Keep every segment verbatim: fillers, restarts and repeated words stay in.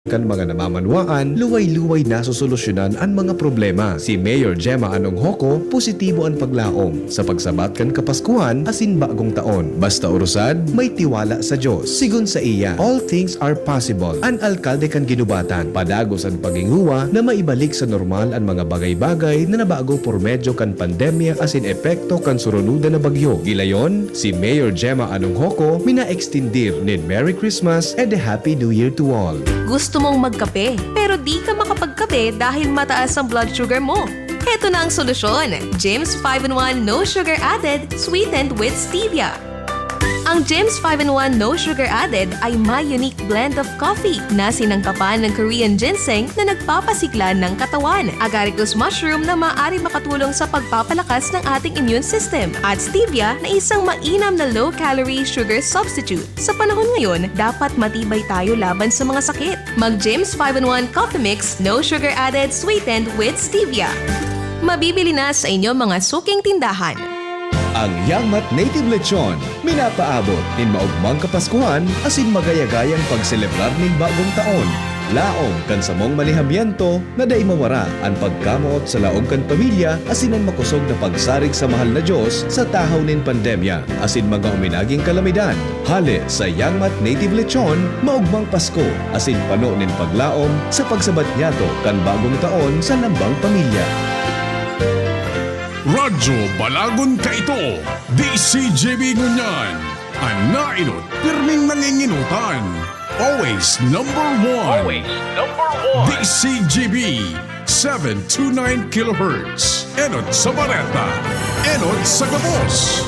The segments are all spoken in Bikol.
kan mga namamanwaan, luway-luway nasosolusyonan an mga problema. Si Mayor Gemma Anong Hoco, positibo an paglaom sa pagsabat kan Kapaskuhan asin Bagong Taon. Basta orosad, may tiwala sa Dios. Sigon saiya, all things are possible. An alkalde kan Guinobatan, padagos an paghingowa na maibalik sa normal an mga bagay-bagay na nabago por medyo kan pandemya asin epekto kan surunodan na bagyo. Gilayon, si Mayor Gemma Anong Hoco mina-extindir nin Merry Christmas and a Happy New Year to all. Gusto mong magkape, pero di ka makapagkape dahil mataas ang blood sugar mo? Heto na ang solusyon, James five in one No Sugar Added, sweetened with stevia. Ang James five in one No Sugar Added ay may unique blend of coffee na sinangkapan ng Korean ginseng na nagpapasigla ng katawan, agaricus mushroom na maaari makatulong sa pagpapalakas ng ating immune system, at stevia na isang mainam na low-calorie sugar substitute. Sa panahon ngayon, dapat matibay tayo laban sa mga sakit. Mag James five in one Coffee Mix, no sugar added, sweetened with stevia. Mabibili na sa inyong mga suking tindahan. Ang Yangmat Native Lechon, minapaabot nin maogmang Kapaskuhan asin magayagayang pagselebrar nin Bagong Taon. Laom kan samong manihamiento na dai mawara an pagkamoot sa laog kan pamilya asin an makosog na pagsarig sa mahal na Dios sa tahaw nin pandemya asin mga uminaging kalamidad. Hale sa Yangmat Native Lechon, maogmang Pasko, asin pano nin paglaom sa pagsabat niyato kan bagong taon sa lambang pamilya. Radyo Balagon kaito, D C G B ngunyan, an naenot pirming nangingenotan. Always number one. Always number one. D C G B, seven two nine kilohertz. Enot sa bareta, enot sa gabos.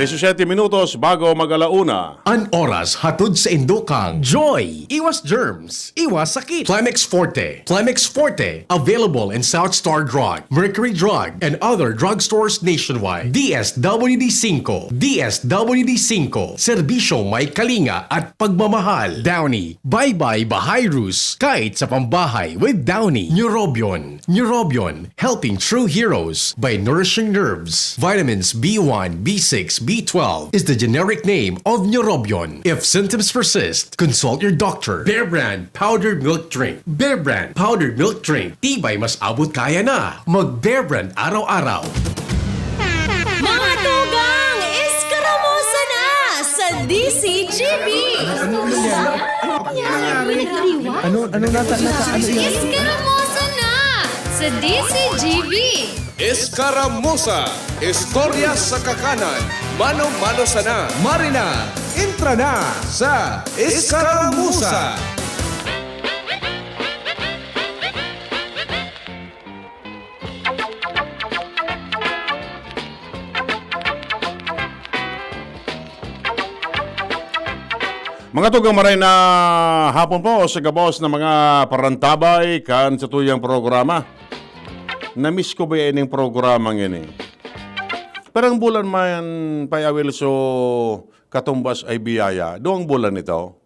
Diecisiete minutos bago mag-alauna. An oras hatod sa indokang Joy. Iwas germs. Iwas sakit. Plemex Forte. Plemex Forte. Available in South Star Drug, Mercury Drug, and other drugstores nationwide. D S W D five. D S W D five. Serbisyo may kalinga at pagmamahal. Downy. Bye-bye Bahayrus. Kahit sa pambahay with Downy. Neurobion. Neurobion. Helping true heroes by nourishing nerves. Vitamins B one, B six, B twelve is the generic name of Neurobion. If symptoms persist, consult your doctor. Bear Brand powdered milk drink. Bear Brand powdered milk drink. Tibay mas abot kaya na. Mag Bear Brand araw-araw. Mga tugang, eskaramusa na sa D C G B! Ano nangyari? Ano nangyari? Ano, ano nata-, nata-, ano yun? Eskaramusa na sa D C G B! Eskaramusa, istorya sa kakanan, mano-mano sana. Marina, entra na sa Eskaramusa. Mga tugang, maray na hapon po sa gabos na mga parantabay kan satuyang programa. Na-miss ko ba ining programa ngini? Parang bulan man, Pay Awil, so katumbas ay biyaya. Duwang bulan ito.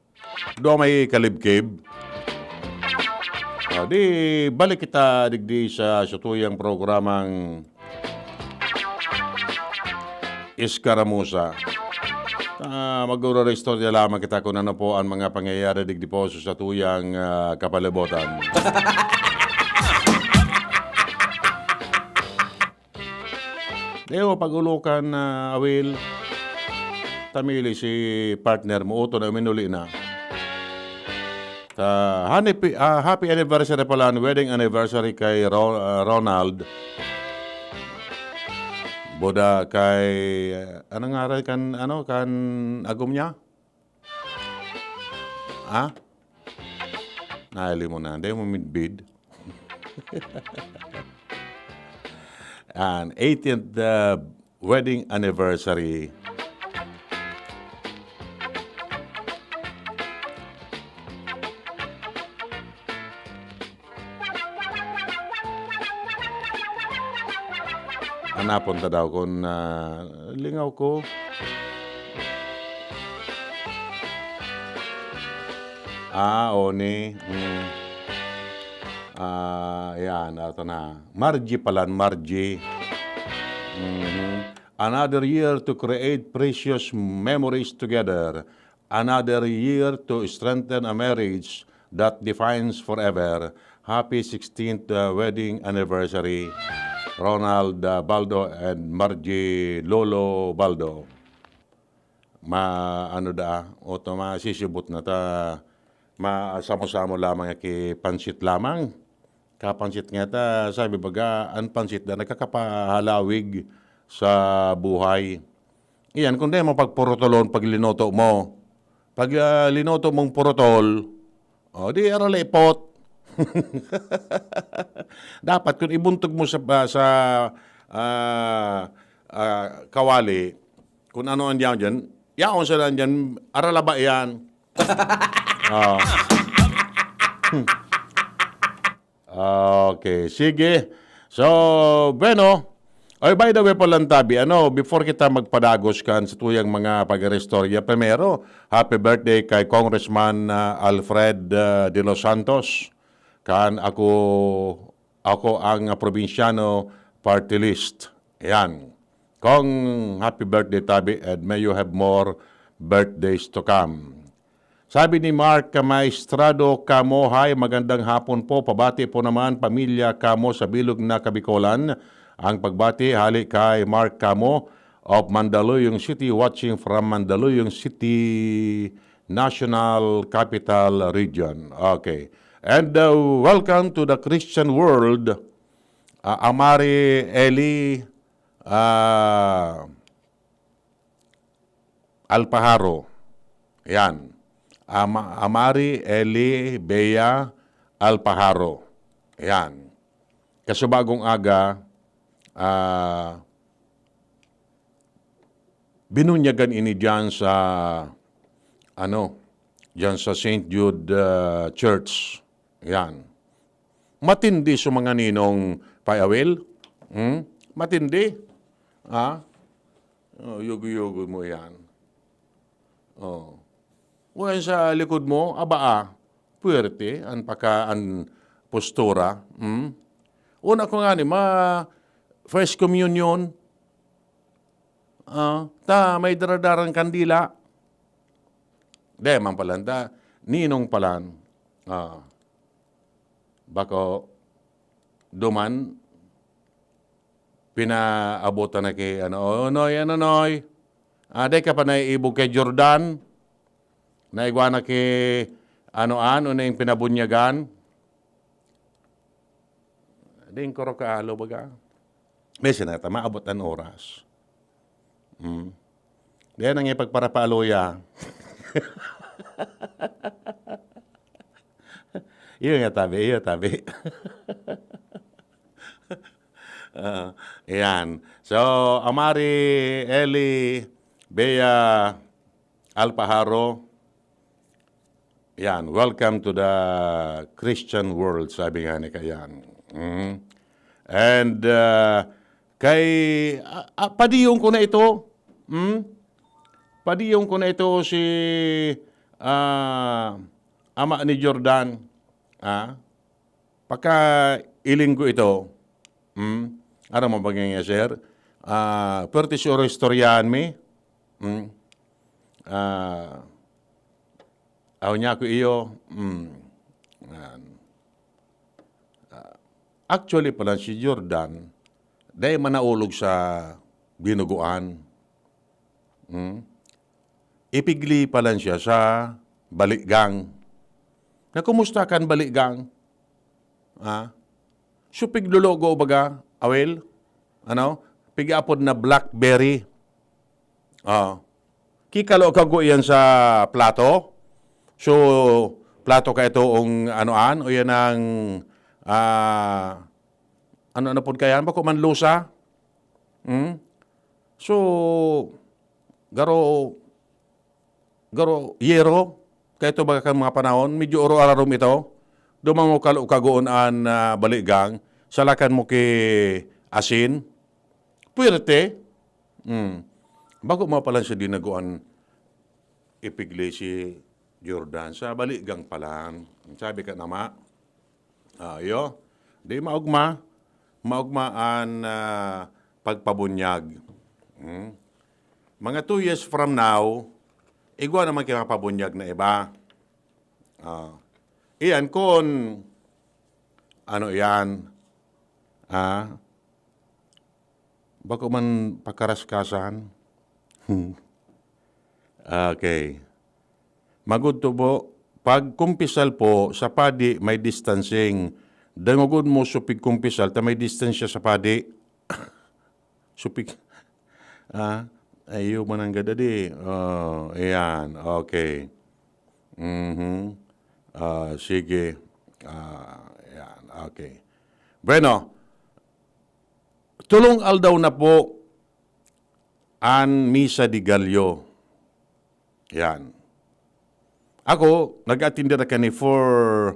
Duwang may kalibkib. Ah, di balik kita digdi sa satuyang programang Eskaramusa. Ah, mag-uuraristorya lamang kita kung ano po ang mga pangyayari digdi po sa satuyang, ah, kapalibutan. Deo, pag-ulokan na, Awil, tamili si partner mo, uto na uminuli na. Ah, honey pi-, ah, happy anniversary pala, wedding anniversary kay Ro-, ah, Ronald. Boda kay, ah, ano ngaran kan, ano, kan agom niya? Ha? Nahili mo na. Dai mo midbid. An eighteenth, uh, wedding anniversary. Hanapon ta daw kun, ah, lingaw ko. Ah, Oni. Mm. Ah, yan. Ato na. Margie pala, Margie. Mhm. Another year to create precious memories together. Another year to strengthen a marriage that defines forever. Happy sixteenth, uh, wedding anniversary, Ronald, uh, Baldo and Margie Lolo Baldo. Ma-, ano daa, oto masisibot na ta, ma-, samo-samo lamang ki pansit lamang. Kapansit nga ta, sabi baga, an pansit na nagkakapahalawig sa buhay. Iyan, kung di mo pagpurutulon, pag linuto mo. Pag, ah, linuto mong purutol, o, di aralipot. Dapat kung ibuntog mo sa, sa, ah, ah, kawali, kung ano ang diyan dyan, yaon sa dyan dyan, aralaba yan. Ah. Okay, sige. So, bueno, ay, by the way pala, Tabi, ano, before kita magpadagos kan sa tuyang mga pag-aristorya, primero, happy birthday kay Congressman, ah, Alfred, ah, De Los Santos. Kan ako, ako ang, ah, probinsyano party list. Ayan. Kong, happy birthday, Tabi, and may you have more birthdays to come. Sabi ni Mark Maestrado Camo, "Hi, magandang hapon po. Pabati po naman, pamilya Camo sa bilog na Kabikolan." Ang pagbati hali kay Mark Camo of Mandaluyong City, watching from Mandaluyong City, National Capital Region. Okay. And, uh, welcome to the Christian world, uh, Amari Eli, uh, Alpajaro. Yan. Ama-, Amari Eli Bea Alpajaro. Yan. Kasubagong aga, ah, binunyagan ini diyan sa, ano, diyan sa Saint Jude, ah, Church. Yan. Matindi sa mga ninong, Pay Awil. Hmm? Matindi. Ah? Oh, yugo-yugo mo yan. Oh. Well, sa likod mo, aba, ah, puwerte an paka-, an postura. Hmm? Una ko nga ni, ma-, first communion, ah, ta may daradarang kandila. Di man palan ta, ninong palan. Ah. Bako, duman, pinaabot na ki, ano, "O, Noy, ano, Noy? Ah, dai ka pa naiibog kay Jordan? Naigwa na ki, ano, ano na yung pinabunyagan?" Di yung kuro kaalo, baga. May sinata, maabot an oras. Hmm. Di na nga ipagparapaaloya. Iyo nga, tabi, iyo, tabi. Ah, ayan. So, Amari Eli Bea Alpajaro, yan, "Welcome to the Christian world," sabi nga ni kayan. Mm. And, ah, kay, ah, ah, padiyong ko na ito. Hmm? Padiyong ko na ito si, ah, ama ni Jordan. Ah? Pagka ilinggo ito, hmm? Aram mo ba nga, sir? Ah, pwerte siguro istoryahan mi. Hmm? Ah, aw niya ko iyo. Hmm. Yan. Ah, actually pala, si Jordan, dai man naulog sa binugoan. Hmm? Ipigli pa lang siya sa baligang. Na, "Kumusta kan baligang?" Ha? So, piglulugo baga, awil? Ano? Pig-apod na blackberry. Ah. Kikalo kago iyan sa plato. So, plato ka ito ang ano an, o yan ang, ah, ano, ano pod kayan? Bako man lusa? Hmm? So, garo, garo, yero, kaya ito baga kan mga panahon, medyo oro-ararom ito. Duman mo kalo-, kagoon an, ah, baligang, salakan mo ki asin. Puwerte. Hmm. Bako mo palan siya dinagoan ipigli si Jordan sa baligang palan. Sabi ka nama, ah, iyo, di maugma, maugma an, ah, pagpabunyag. Hmm? Mga two years from now, igwa naman kayo mapabunyag na iba. Ah, iyan kun ano iyan, ah, bako man pakaraskasan. Okay. Magod to po, pag kumpisal po, sa padi may distancing. Dangogod mo supig kumpisal, ta may distansya sa padi. Supig, ah, ayo mananggad adi. Oh, ayan. Okay. Mhm. Ah, sige. Ah, ayan. Okay. Bueno, tulong aldaw na po an Misa de Gallo. Yan. Ako, nag-attend na kani for,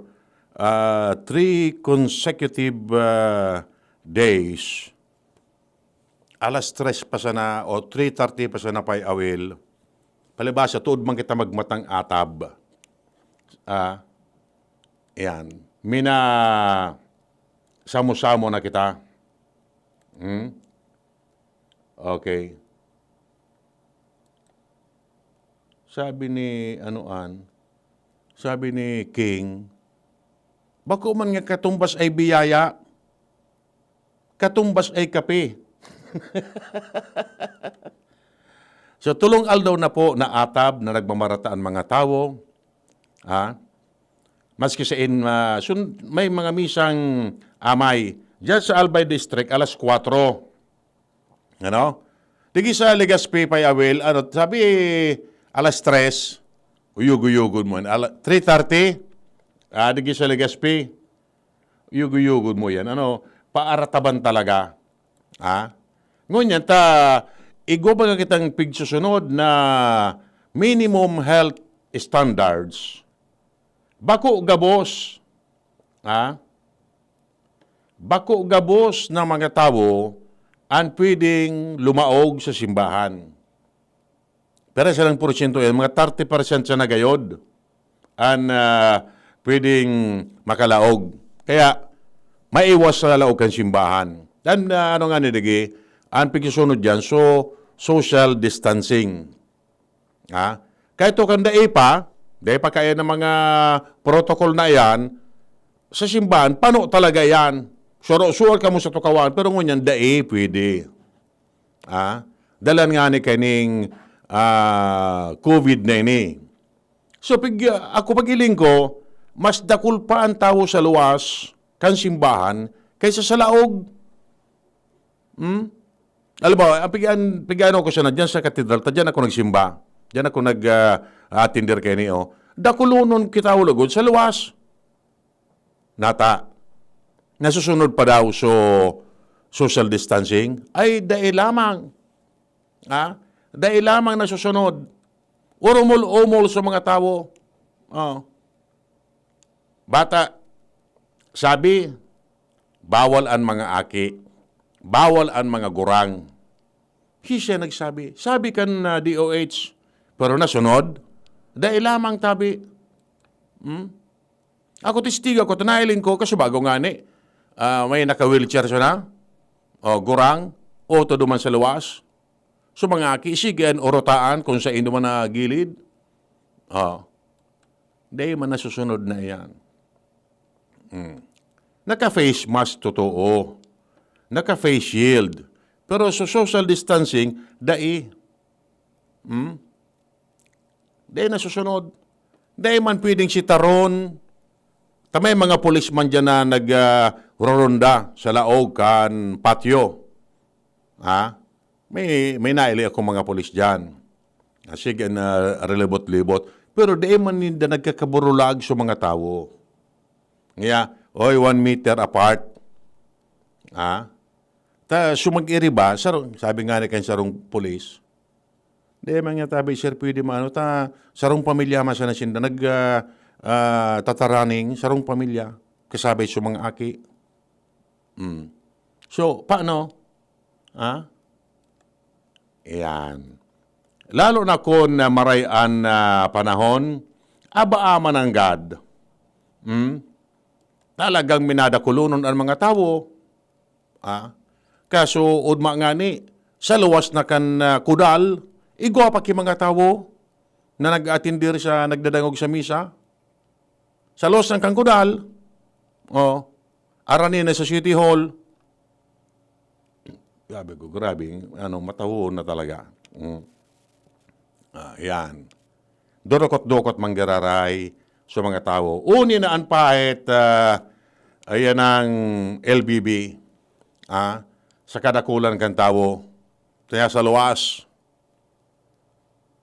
ah, three consecutive, ah, days. Alas tres pa sana o three thirty pa sana pa awil. Palibasa, tuod man kita magmatang atab. Ah, yan. Mina, samo-samo na kita. Hmm? Okay. Sabi ni, ano, an, sabi ni King, "Bako man nga katumbas ay biyaya, katumbas ay kape." So, tulong aldaw na po na atab na nagmamarata an mga tawo. Ha? Maski sa in, ah, sun-, may mga misang amay. Diyan sa Albay District, alas kwatro. Ano? Digi sa Legazpi, Pay Awil, ano, sabi, alas tres, uyog-uyogon mo. Ala-, three thirty, ah, digi sa Legazpi, uyog-uyogon mo yan. Ano, paarataban talaga. Ha? Ngunyan, ta, igwa baga kitang pigsusunod na minimum health standards. Bako gabos. Ha? Bako gabos na mga tawo an pwedeng lumaog sa simbahan. Pero sa ilang porsyento yan, mga thirty percent siya nagayod an, ah, pwedeng makalaog. Kaya, maiwas sa laog kan simbahan. Dan, ah, ano nga ni Digi, ang pagsusunod dyan, so, social distancing. Ha? Kahit to kan dai pa, dai pa kaya ng mga protocol na yan, sa simbahan, pano talaga yan. Suro-suro ka mo sa tukawan, pero ngunyan, dai pwede. Ah, dalan nga ni kaning, ah, covid na ini. So, pig-, ako pag-iling ko, mas dakul pa ang tawo sa luwas kan simbahan kaysa sa laog. Hmm? Alam mo, ang pig-, an-, pig-ano ko siya na dyan sa katedral, ta dyan ako nagsimba. Dyan ako nag, ah, atender kay Neo. Dakulonon kita ulagod sa luwas. Nata, nasusunod pa daw so social distancing? Ay, dai lamang. Ha? Dai lamang nasusunod. Urumol-umol sa mga tawo. Oh. Bata, sabi, bawal an mga aki. Bawal an mga gurang. Si siya nagsabi. Sabi kan, ah, D O H. Pero nasunod, dai lamang tabi. Hmm? Ako testigo ako, tanahiling ko, kasubago ngani, ah, may naka-wheelchair siya na, o gurang, o todo man sa luwas. So, mga aki, sige, an urutaan kung sa ino man na gilid. Oh. Dai man nasusunod na iyan. Hmm. Naka-face mask, totoo. Naka-face shield. Pero sa social distancing, dai. Hmm? Dai nasusunod. Dai man pwedeng sitaron. Ta may mga pulis man dyan na nag, ah, roronda sa laog kan patio. Ha? May, may naili akong mga pulis dyan. Ah, sige, na relibot-libot. Pero dai man ninda nagkakaburulag sa mga tawo. Ngayon, oy, one meter apart. Ha? Ta, sumag-iri ba? Sarong, sabi nga ni kan sarong pulis, "Di man nga tabi, sir, pwede maano ta, sarong pamilya man sana sinda nag, ah, ah, tataraning, sarong pamilya, kasabay sa mga aki." Hmm. So, paano? Ha? Ayan. Lalo na kun, ah, maray an, ah, panahon, abaa man nanggad. Hmm? Talagang minadakulonon an mga tawo. Ah, Kaso, ugma ngani, sa luwas na kan, ah, kudal, igwa pa ki mga tawo na nag-aatendir sa, nagdadangog sa misa. Sa luwas na kan kudal, oh, arani na sa City Hall. Sabi ko, "Grabe, ano, matahoon na talaga." Mm. Ah, yan. Durukot-dukot manggiraray sa mga tawo. Uni na an pahit, ah, ayan ang L B B, ah, sa kadakulan kan tawo. Kaya sa luwas,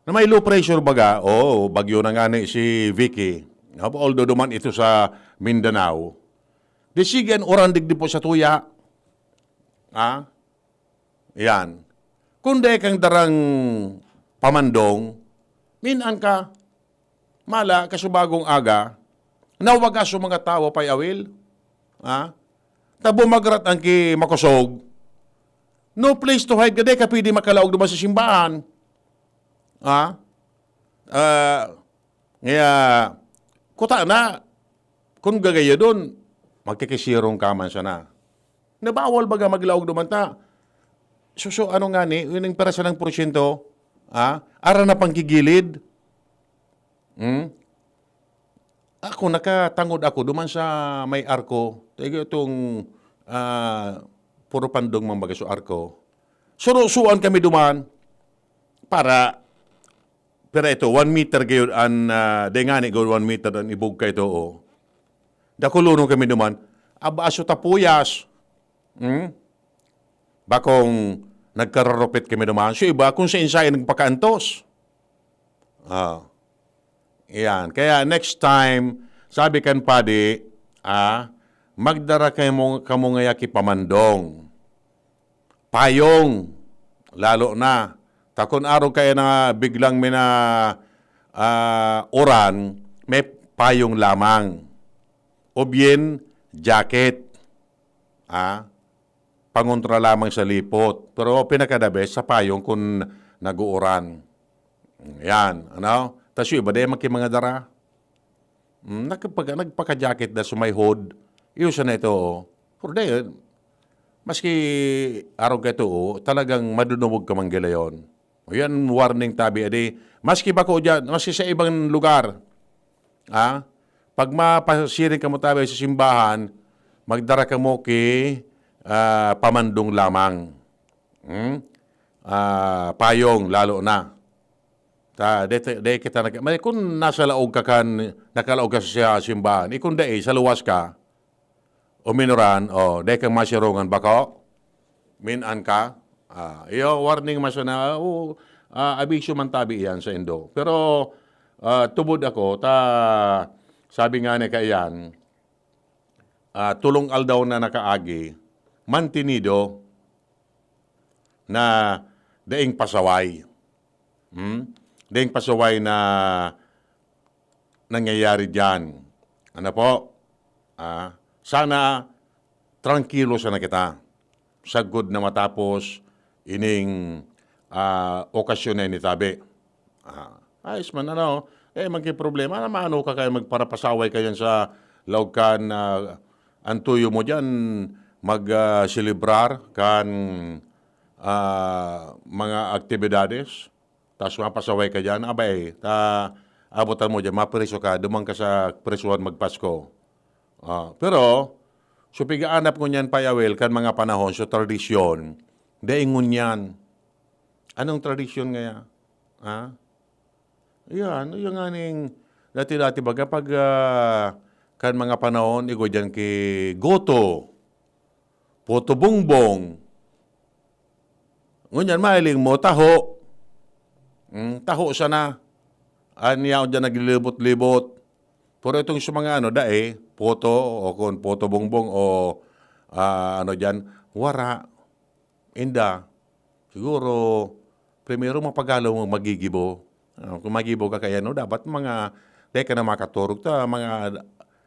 na may low pressure baga, oo, bagyo na ngani si Vicky. Although duman ito sa Mindanao, di sige an uran digdi po sa tuya. Ah, yan. Kung dai kang darang pamandong, min-an ka, mala, kasubagong aga, nawagas ang mga tawo, Pay Awil. Ha? Tabo magrat ang ki makosog. No place to hide ka, dai ka pwede makalaog duman sa simbahan. Ha? Ah, ngaya, kuta na, kung gagayodon, magkikisirong ka man sana. Nabawal baga maglaog duman ta. Suso, ano ngani, yung pira sanang porsyento, ah, ara na pangkigilid. Hmm? Ako, nakatangod ako duman sa may arko. Tayo itong, ah, puro pandong mang baga sa arko. Surusuan kami duman para, pero ito, one meter gayod an, ah, dai ngani gayod one meter an ibog ka ito, oh. Dakulunong kami duman. Aba, aso tapuyas. Hmm? Bakong nagkararupit kami duman. So iba, kung sa insaya nagpakaantos. Ah. Iyan. Kaya next time, sabi kan padi, ah, magdara kamo, kamo ngaya ki pamandong. Payong, lalo na. Ta kun arog kaya na biglang may na, ah, uran, may payong lamang. O bien, jacket. Ah, pangontra lamang sa lipot. Pero pinaka-the best, sa payong kun nag-uuran. Yan, ano? Tas yung iba, dai man ki mga dara. Hmm, nagpaka-, nagpaka-jacket na sa may hood. Iyo sana ito, oh. Pero dai, maski arog ka ito, oh, talagang madunumog ka man gila yon. O yan, warning tabi, adi. Maski bako dyan, maski sa ibang lugar, ah, pag mapasiring kamo tabi sa simbahan, magdara kamo ki, ah, pamandong lamang. Hmm? Ah, payong, lalo na. Ta, de, de kita nag-, may, kung nasa laog ka kan, nakalaog ka sa simbahan, eh, kung dai, sa luwas ka, uminuran, oh, dai kang masirongan, bako, min-an ka. Ah, iyo, warning man sana, oh, ah, abisyo man tabi iyan sa indo. Pero, ah, tubod ako, ta, sabi nga ni kaiyan, ah, tolong aldaw na nakaagi, mantenido na daing pasaway. Hmm? Daing pasaway na nangyayari diyan. Ano po? Ah, sana trangkilo sana kita. Sagkod na matapos ining, ah, okasyon na ini tabi. Ah, ayos man, ano, eh, maging problema na maano ka kaya magparapasaway ka yan sa laog kan, ah, ang tuyo mo diyan, mag, ah, selebrar kan, ah, mga aktibidades, tas mapasaway ka diyan, abay, ta, abutan mo diyan, mapriso ka, duman ka sa prisuhan magpasko. Ah, pero, so pigaanap ngunyan, Pay Awil, kan mga panahon, so tradisyon, dai ngunyan. Anong tradisyon ngaya? Ha? Yan, yung nga ning dati-dati baga pag, ah, kan mga panahon, igwa diyan ki goto, puto bongbong. Ngunyan, mahiling mo, taho. Mm, taho sana. An yaon diyan naglilibot-libot. Pero itong sa mga ano, dai, puto, o kung puto bongbong, o, ah, ano diyan, wara. Inda, siguro, primero mapagalo mo magigibo. Ah, kung magibo ka kaya, no, dapat mga, dai ka na makaturog ta, mga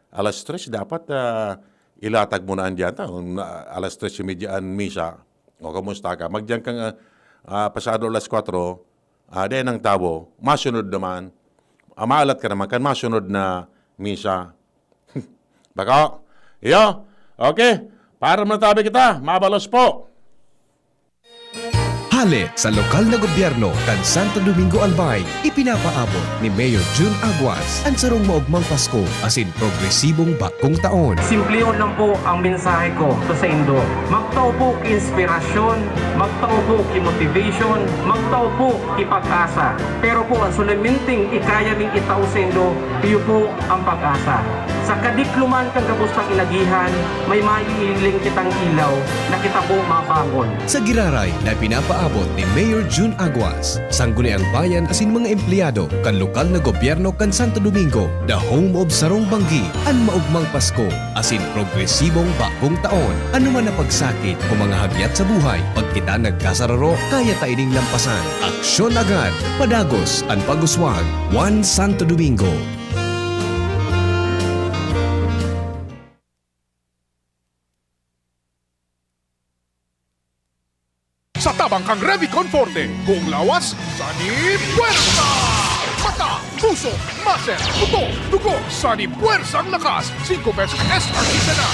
alas tres dapat, ah, ilatag mo na andyan ta. Kung, ah, alas tres y media an misa, o kamusta ka? Magdiyan kang, ah, ah, pasado alas kwatro, ah, dai nang tawo, masunod naman. Ah, maalat ka naman kan masunod na misa. Bako? Iyo? Okay. Para matabi kita, mabalos po. Hale sa lokal na gobyerno kan Santo Domingo Albay, ipinapaabot ni Mayor Jun Aguas an sarong maogmang Pasko asin progresibong bagong taon. Simplihon lang po ang mensahe ko to sa indo. Magtao po ki inspirasyon, magtao po ki motivation, magtao po ki pag-asa. Pero po ang solemneng ikaya ming itao sa indo, iyo po ang pag-asa. Sa kadikloman kan gabos tang inagihan, may maiiling kitang ilaw na kita po mabangon. Sa giraray na pinapaabot ni Mayor Jun Aguas, Sangguniang Bayan asin mga empleyado kan lokal na gobyerno kan Santo Domingo, the home of sarong banggi, an maogmang Pasko asin progresibong bagong taon. Ano man na pagsakit o mga hagyat sa buhay, pag kita nagkasararo, kaya ta ining lampasan. Aksyon agad, padagos an pag-uswag. One Santo Domingo. Sa tabang kan Revicon Forte, buong lawas, sani puwersa! Mata, puso, muscle, buto, dugo, sani puwersang lakas, singko pesos S R P na.